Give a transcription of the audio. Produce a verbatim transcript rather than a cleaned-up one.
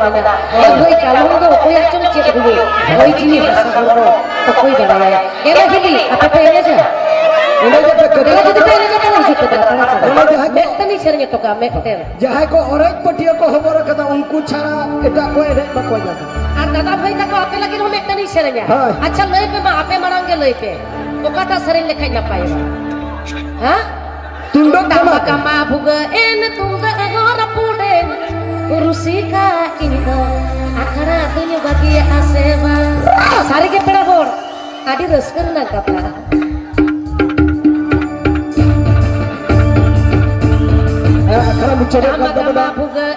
ᱮ ᱵᱷᱟᱹᱭ, ᱠᱟᱞᱚᱢ ᱫᱚ ᱚᱠᱚᱭᱟᱜ ᱪᱚᱝ ᱪᱮᱫ ᱦᱩᱭᱩᱜ? ᱦᱚᱭ ᱡᱤᱣᱤ ᱦᱟᱥᱟ ᱦᱚᱲᱢᱚ ᱚᱠᱚᱭ ᱵᱟᱲᱟᱭᱟ? ᱮᱱᱟ ᱦᱤᱞᱤ, ᱟᱯᱮ ᱯᱮ ᱮᱱᱮᱡᱟ? ᱮᱱᱮᱡ ᱟᱯᱮ ᱠᱟᱹᱴᱤᱡ ᱮᱱᱮᱡ ᱟᱯᱮ, ᱦᱤᱡᱩᱜ ᱯᱮ, ᱫᱟᱫᱟ, ᱛᱟᱲᱟ, ᱛᱟᱲᱟ᱾ ᱚᱱᱟ ᱡᱟᱦᱟᱸ ᱠᱚ ᱢᱤᱫᱴᱮᱱ ᱤᱧ ᱥᱮᱨᱮᱧ ᱦᱚᱴᱚ ᱠᱟᱜᱼᱟ, ᱢᱤᱫᱴᱮᱱ᱾ ᱡᱟᱦᱟᱸᱭ ᱠᱚ ᱚᱨᱮᱡ ᱯᱟᱹᱴᱭᱟᱹ ᱠᱚ ᱦᱚᱵᱚᱨ ᱟᱠᱟᱫᱟ, ᱩᱱᱠᱩ ᱪᱷᱟᱲᱟ ᱮᱴᱟᱜ ᱠᱚ ᱮᱱᱮᱡ ᱵᱟᱠᱚ ᱧᱟᱢᱟ᱾ ᱟᱨ ᱫᱟᱫᱟ ᱵᱷᱟᱹᱭ ᱛᱟᱠᱚ ᱟᱯᱮ ᱞᱟᱹᱜᱤᱫ ᱦᱚᱸ ᱢᱤᱫᱴᱮᱱ ᱤᱧ ᱥᱮᱨᱮᱧᱟ᱾ ᱦᱳᱭ᱾ ᱟᱪᱪᱷᱟ, ᱞᱟᱹᱭ ᱯᱮ ᱢᱟ, ᱟᱯᱮ ᱢᱟᱲᱟᱝ ᱜᱮ ᱞᱟᱹᱭ ᱯᱮ, ᱚᱠᱟᱴᱟᱜ ᱥᱮᱨᱮᱧ ᱞᱮᱠᱷᱟᱡ ᱱᱟᱯᱟᱭᱚᱜᱼᱟ? ᱦᱮᱸ? ᱛᱩᱢᱫᱟᱹᱜ ᱴᱟᱢᱟᱠ᱾ ᱴᱟᱢᱟᱠ ᱟᱢᱟ ᱵᱷᱩᱜᱟᱹᱜ ᱮᱱ, ᱛᱩᱢᱫᱟᱹᱜ ᱮ ᱜᱚ ᱨᱟᱹᱯᱩᱫ ᱮᱱ, ᱨᱩᱥᱤᱠᱟ ᱤᱧ ᱫᱚ ᱟᱠᱷᱲᱟ ᱫᱩᱧ ᱵᱟᱹᱜᱤᱭᱟᱜᱼᱟ ᱥᱮ ᱵᱟᱝ? ᱥᱟᱹᱨᱤ ᱜᱮ ᱯᱮᱲᱟ ᱦᱚᱲ, ᱟᱹᱰᱤ ᱨᱟᱹᱥᱠᱟᱹ ᱨᱮᱱᱟᱜ ᱠᱟᱛᱷᱟ᱾ ᱦᱮᱸ, ᱟᱠᱷᱲᱟ ᱢᱩᱪᱟᱹᱫᱚᱜ ᱠᱟᱱ ᱴᱟᱢᱟᱠ ᱛᱟᱵᱚᱱᱟ᱾ ᱟᱢᱟ ᱵᱷᱩᱜᱟᱹᱜ